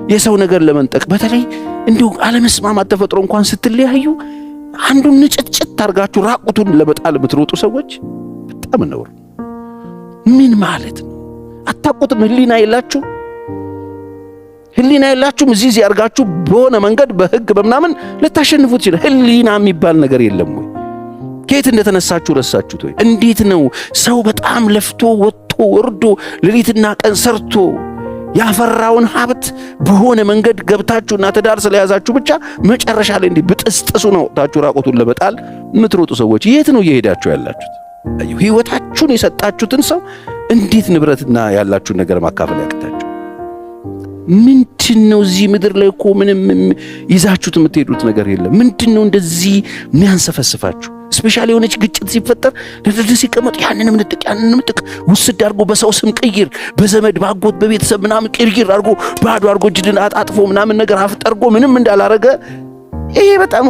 የሰው ነገር ለመንጠቅ በተለይ እንዲሁ አለመስማማት ተፈጥሮ እንኳን ስትለያዩ አንዱን ንጭትጭት አድርጋችሁ ራቁቱን ለመጣል የምትሮጡ ሰዎች በጣም ነውር። ምን ማለት ነው? አታውቁትም? ህሊና የላችሁ፣ ህሊና የላችሁም። እዚህ አድርጋችሁ በሆነ መንገድ በህግ በምናምን ልታሸንፉት ይችላል። ህሊና የሚባል ነገር የለም ወይ? ከየት እንደተነሳችሁ ረሳችሁት ወይ? እንዴት ነው ሰው በጣም ለፍቶ ወጥቶ ወርዶ ሌሊትና ቀን ሰርቶ ያፈራውን ሀብት በሆነ መንገድ ገብታችሁና ትዳር ስለያዛችሁ ብቻ መጨረሻ ላይ እንዲህ ብጥስጥሱ ነው ታችሁ ራቁቱን ለመጣል የምትሮጡ ሰዎች የት ነው እየሄዳችሁ ያላችሁት? ህይወታችሁን የሰጣችሁትን ሰው እንዴት ንብረትና ያላችሁን ነገር ማካፈል ያቅታችሁ? ምንድን ነው እዚህ ምድር ላይ እኮ ምንም ይዛችሁት የምትሄዱት ነገር የለም። ምንድን ነው እንደዚህ የሚያንሰፈስፋችሁ? Especially የሆነች ግጭት ሲፈጠር ለድርድር ሲቀመጡ ያንንም ንጥቅ ያንንም ንጥቅ ውስድ አድርጎ በሰው ስም ቅይር፣ በዘመድ ባጎት በቤተሰብ ምናምን ቅይር አድርጎ ባዶ አድርጎ እጅድን አጣጥፎ ምናምን ነገር አፍጠርጎ ምንም እንዳላረገ። ይሄ በጣም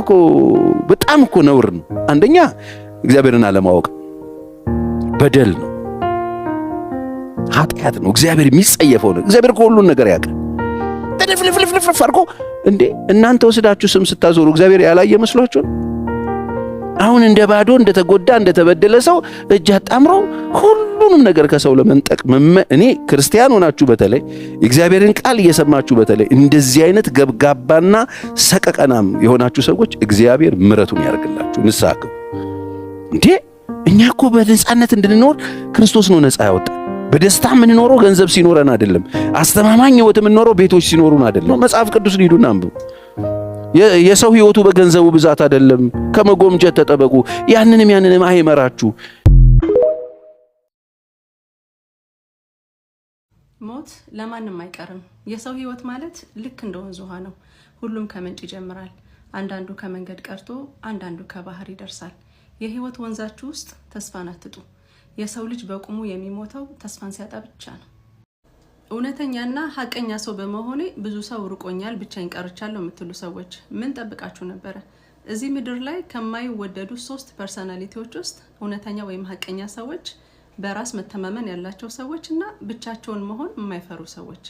እኮ ነውር ነው። አንደኛ እግዚአብሔርን አለማወቅ በደል ነው፣ ኃጢአት ነው። እግዚአብሔር የሚጸየፈው ነው። እግዚአብሔር እኮ ሁሉን ነገር ያውቃል። ተለፍለፍለፍለፍ አድርጎ እንዴ እናንተ ወስዳችሁ ስም ስታዞሩ እግዚአብሔር ያላየ መስሏችሁ ነው? አሁን እንደ ባዶ እንደተጎዳ እንደተበደለ ሰው እጅ አጣምሮ ሁሉንም ነገር ከሰው ለመንጠቅ፣ እኔ ክርስቲያን ሆናችሁ በተለይ የእግዚአብሔርን ቃል እየሰማችሁ በተለይ እንደዚህ አይነት ገብጋባና ሰቀቀናም የሆናችሁ ሰዎች እግዚአብሔር ምሕረቱን ያርግላችሁ። ንስሐ ግቡ። እንዴ እኛ እኮ በነጻነት እንድንኖር ክርስቶስ ነው ነጻ ያወጣን። በደስታ የምንኖረው ገንዘብ ሲኖረን አይደለም። አስተማማኝ ህይወት የምንኖረው ቤቶች ሲኖሩን አይደለም። መጽሐፍ ቅዱስን ሂዱና አንብቡ። የሰው ህይወቱ በገንዘቡ ብዛት አይደለም። ከመጎምጀት ተጠበቁ። ያንንም ያንንም አይመራችሁ። ሞት ለማንም አይቀርም። የሰው ህይወት ማለት ልክ እንደ ወንዝ ውሃ ነው። ሁሉም ከምንጭ ይጀምራል። አንዳንዱ ከመንገድ ቀርቶ አንዳንዱ ከባህር ይደርሳል። የህይወት ወንዛችሁ ውስጥ ተስፋን አትጡ። የሰው ልጅ በቁሙ የሚሞተው ተስፋን ሲያጣ ብቻ ነው። እውነተኛና ሀቀኛ ሰው በመሆኔ ብዙ ሰው ርቆኛል፣ ብቻዬን ቀርቻለሁ የምትሉ ሰዎች ምን ጠብቃችሁ ነበረ? እዚህ ምድር ላይ ከማይወደዱ ሶስት personality ዎች ውስጥ እውነተኛ ወይም ሀቀኛ ሰዎች፣ በራስ መተማመን ያላቸው ሰዎች እና ብቻቸውን መሆን የማይፈሩ ሰዎች።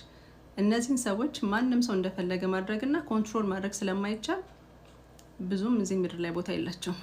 እነዚህን ሰዎች ማንም ሰው እንደፈለገ ማድረግና control ማድረግ ስለማይቻል ብዙም እዚህ ምድር ላይ ቦታ የላቸውም።